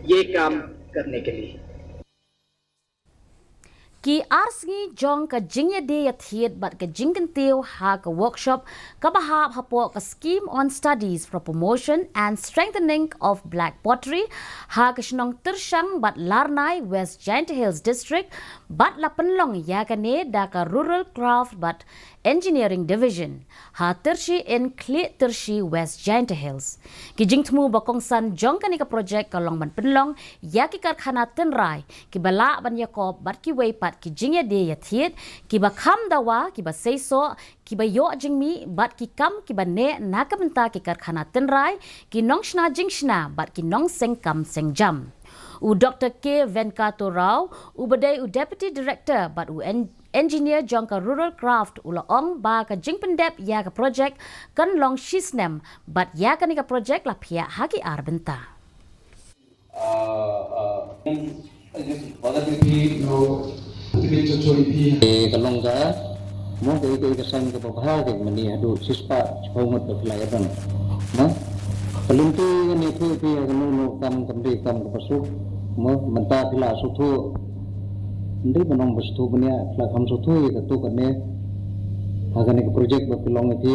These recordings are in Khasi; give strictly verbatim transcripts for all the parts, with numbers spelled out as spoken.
ये काम करने के लिए। Ki ar sngi jong ka jingïadie ïathied bad ka jingkyntiew ha ka workshop kaba hap hapoh ka Scheme on Studies for Promotion and Strengthening of Black Pottery ha ka shnong Tyrshang bad Larnai, West Jaintia Hills District, bad la pynlong ïa kane da ka Rural Craft bad Engineering Division ha Tyrshi in Khlieh Tyrshi, West Jaintia Hills. Ki jingthmu ba kongsan jong kane ka projek ka long ban pynlong ïa ki karkhana tynrai kiba lah ban ïakob bad kiwei pat ki jingïadie ïathied kiba kham dawa, kiba seisoh, kiba ïoh jingmih bad ki kam kiba neh na ka bynta ki karkhana tynrai, ki nongshna jingshna bad ki nongseng kam seng jam. U Doktor K Venkato Rao, uba dei u Deputy Director bad u en- engineer jong ka Rural Craft, u la ong ba ka jingpyndep ïa ka projek kan long shisnem bad ïa kane ka projek la phiah ha ki ar bynta. Ka long ka mo ka ïa ka ïa ka saiñ kaba bha ka mane haduh shispah shiphew ngut ba phi la ïa don. Mo ka lynti kane phi phi ïa kano kano kam kam dei kam kaba suk. Mo mynta phi la suk thu. Ndei ba nong ba suk thu ban ïa phi la kham suk thu ïa katu kane. Ha kane ka project ba phi long ïa phi.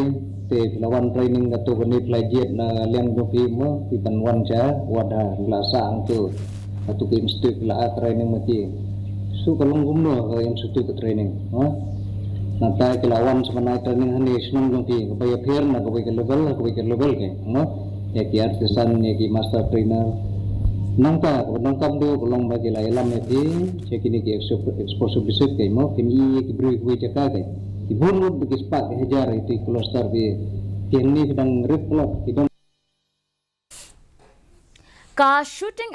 Te phi la wan training katu kane phi la jied na liang jong phi mo phi ban wan sha wad ha phi la sah hangtu. Katu ka institute phi la ai training ma ki. Shu ka long kumno ka institute ka training mo. Nangta ki la wan sha ban ai training hane shnong jong phi kaba ïapher na kawei ka level ha kawei ka level ke mo. Ïa ki artisan ïa ki master trainer. Nangta kaba nangkam du ka long ba ki la ïalam ïa phi sha kine ki expo- exposure visit ke mo. Kim i ïa ki briew kiwei jaka ke. Ki bun ngut ba ki spah ki hajar ïa ki cluster ki. Ki hangne ki dang rit plot ki don. Ka Shooting